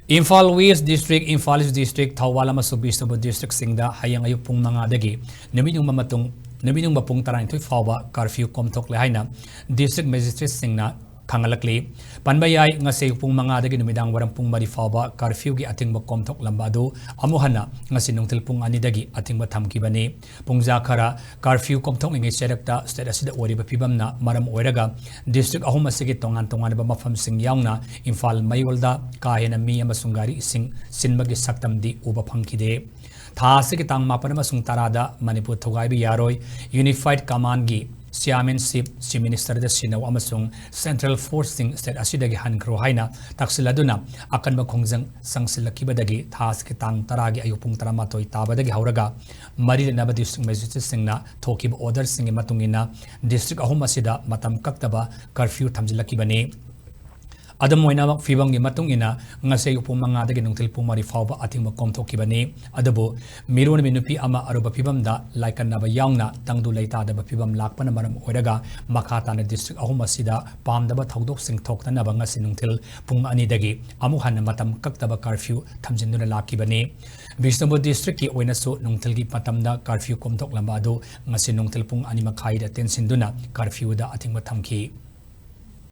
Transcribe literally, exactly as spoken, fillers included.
Imphal west district, Imphal ꯏꯁ district, Thoubal ꯑꯃꯁꯨꯡ ꯕꯤꯁꯅꯨꯄꯨꯔ ꯗꯤꯁꯇ꯭ꯔꯤꯛꯁꯤꯡꯗ ꯍꯌꯦꯡ ꯑꯌꯨꯛ ꯄꯨꯡ ꯃꯉꯥꯗꯒꯤ ꯅꯨꯃꯤꯠ ꯌꯨꯡꯕ ꯃꯇꯨꯡ, ꯅꯨꯃꯤꯠ ꯌꯨꯡꯕ ꯄꯨꯡ ꯇꯔꯥꯅꯤꯊꯣꯏ ꯐꯥꯎꯕ ꯀꯔꯐ꯭ꯌꯨ ꯀꯣꯝꯊꯣꯛꯂꯦ ꯍꯥꯏꯅ ꯗꯤꯁꯇ꯭ꯔꯤꯛ ꯃꯦꯖꯤꯁꯇ꯭ꯔꯦꯠꯁꯤꯡꯅ ꯈꯪꯍꯜꯂꯛꯂꯤ꯫ ꯄꯟꯕ ꯌꯥꯏ, ꯉꯁꯤ ꯄꯨꯡ ꯃꯉꯥꯗꯒꯤ ꯅꯨꯃꯤꯗꯥꯡ ꯋꯥꯏꯔꯝ ꯄꯨꯡ ꯃꯔꯤ ꯐꯥꯎꯕ ꯀꯔꯐ꯭ꯌꯨꯒꯤ ꯑꯊꯤꯡꯕ ꯀꯣꯝꯊꯣꯛꯂꯝꯕ ꯑꯗꯨ ꯑꯃꯨꯛ ꯍꯟꯅ ꯉꯁꯤ ꯅꯨꯡꯊꯤꯜ ꯄꯨꯡ ꯑꯅꯤꯗꯒꯤ ꯑꯊꯤꯡꯕ ꯊꯝꯈꯤꯕꯅꯤ꯫ ꯄꯨꯡꯖꯥ ꯈꯔ ꯀꯔꯐ꯭ꯌꯨ ꯀꯣꯝꯊꯣꯛꯂꯤꯉꯩ ꯆꯩꯔꯛꯇ ꯁ꯭ꯇꯦꯠ ꯑꯁꯤꯗ ꯑꯣꯏꯔꯤꯕ ꯐꯤꯕꯝꯅ ꯃꯔꯝ ꯑꯣꯏꯔꯒ ꯗꯤꯁꯇ꯭ꯔꯤꯛ ꯑꯍꯨꯝ ꯑꯁꯤꯒꯤ ꯇꯣꯉꯥꯟ ꯇꯣꯉꯥꯟꯕ ꯃꯐꯝꯁꯤꯡ ꯌꯥꯎꯅ ꯏꯝꯐꯥꯜ ꯃꯌꯣꯜꯗ ꯀꯥ ꯍꯦꯟꯅ ꯃꯤ ꯑꯃꯁꯨꯡ ꯒꯥꯔꯤꯁꯤꯡ ꯆꯤꯟꯕꯒꯤ ꯁꯛꯇꯝꯗꯤ ꯎꯕ ꯐꯪꯈꯤꯗꯦ꯫ ꯊꯥ ꯑꯁꯤꯒꯤ ꯇꯥꯡ ꯃꯥꯄꯟ ꯑꯃꯁꯨꯡ ꯇꯔꯥꯗ ꯃꯅꯤꯄꯨꯔ ꯊꯨꯒꯥꯏꯕ ꯌꯥꯔꯣꯏ, ꯌꯨꯅꯤꯐꯥꯏꯗ ꯀꯃꯥꯟꯒꯤ ꯆꯤꯌꯥꯔꯃꯦꯟꯁꯤꯞ, ꯆꯤꯐ ꯃꯤꯅꯤꯁꯇꯔꯗ ꯁꯤꯟꯅꯧ ꯑꯃꯁꯨꯡ ꯁꯦꯟꯇ꯭ꯔꯦꯜ ꯐꯣꯔꯁꯁꯤꯡ ꯁ꯭ꯇꯦꯠ ꯑꯁꯤꯗꯒꯤ ꯍꯟꯈ꯭ꯔꯣ ꯍꯥꯏꯅ ꯇꯛꯁꯤꯜꯂꯗꯨꯅ ꯑꯀꯟꯕ ꯈꯣꯡꯖꯪ ꯆꯪꯁꯤꯜꯂꯛꯈꯤꯕꯗꯒꯤ ꯊꯥ ꯑꯁꯤꯒꯤ ꯇꯥꯡ ꯇꯔꯥꯒꯤ ꯑꯌꯨꯛ ꯄꯨꯡ ꯇꯔꯥꯃꯥꯊꯣꯏ ꯇꯥꯕꯗꯒꯤ ꯍꯧꯔꯒ ꯃꯔꯤ ꯂꯩꯅꯕ ꯗꯤꯁꯇ꯭ꯔꯤꯛ ꯃꯦꯖꯤꯁꯇ꯭ꯔꯦꯠꯁꯤꯡꯅ ꯊꯣꯛꯈꯤꯕ ꯑꯣꯔꯗꯔꯁꯤꯡꯒꯤ ꯃꯇꯨꯡ ꯏꯟꯅ ꯗꯤꯁꯇ꯭ꯔꯤꯛ ꯑꯍꯨꯝ ꯑꯁꯤꯗ ꯃꯇꯝ ꯀꯛꯇꯕ ꯀꯔꯐ꯭ꯌꯨ ꯊꯝꯖꯤꯜꯂꯛꯈꯤꯕꯅꯤ꯫ ꯑꯗꯨꯝ ꯑꯣꯏꯅꯃꯛ, ꯐꯤꯕꯝꯒꯤ ꯃꯇꯨꯡ ꯏꯟꯅ ꯉꯁꯤ ꯑꯌꯨꯛ ꯄꯨꯡ ꯃꯉꯥꯗꯒꯤ ꯅꯨꯡꯊꯤꯜ ꯄꯨꯡ ꯃꯔꯤ ꯐꯥꯎꯕ ꯑꯊꯤꯡꯕ ꯀꯣꯝꯊꯣꯛꯈꯤꯕꯅꯤ꯫ ꯑꯗꯨꯕꯨ ꯃꯤꯔꯣꯟꯕꯤ ꯅꯨꯄꯤ ꯑꯃ ꯑꯔꯨꯕ ꯐꯤꯕꯝꯗ ꯂꯥꯏꯀꯠꯅꯕ ꯌꯥꯎꯅ ꯇꯪꯗꯨ ꯂꯩꯇꯥꯗꯕ ꯐꯤꯕꯝ ꯂꯥꯛꯄꯅ ꯃꯔꯝ ꯑꯣꯏꯔꯒ ꯃꯈꯥ ꯇꯥꯅ ꯗꯤꯁꯇ꯭ꯔꯤꯛ ꯑꯍꯨꯝ ꯑꯁꯤꯗ ꯄꯥꯝꯗꯕ ꯊꯧꯗꯣꯛꯁꯤꯡ ꯊꯣꯛꯇꯅꯕ ꯉꯁꯤ ꯅꯨꯡꯊꯤꯜ ꯄꯨꯡ ꯑꯅꯤꯗꯒꯤ ꯑꯃꯨꯛ ꯍꯟꯅ ꯃꯇꯝ ꯀꯛꯇꯕ ꯀꯔꯐ꯭ꯌꯨ ꯊꯝꯖꯤꯟꯗꯨꯅ ꯂꯥꯛꯈꯤꯕꯅꯤ꯫ ꯕꯤꯁꯅꯨꯄꯨꯔ ꯗꯤꯁꯇ꯭ꯔꯤꯛꯀꯤ ꯑꯣꯏꯅꯁꯨ ꯅꯨꯡꯊꯤꯜꯒꯤ ꯃꯇꯝꯗ ꯀꯔꯐ꯭ꯌꯨ ꯀꯣꯝꯊꯣꯛꯂꯝꯕ ꯑꯗꯨ ꯉꯁꯤ ꯅꯨꯡꯊꯤꯜ ꯄꯨꯡ ꯑꯅꯤ ꯃꯈꯥꯏꯗ ꯇꯦꯟꯁꯤꯟꯗꯨꯅ ꯀꯔꯐ꯭ꯌꯨꯗ ꯑꯊꯤꯡꯕ ꯊꯝꯈꯤ꯫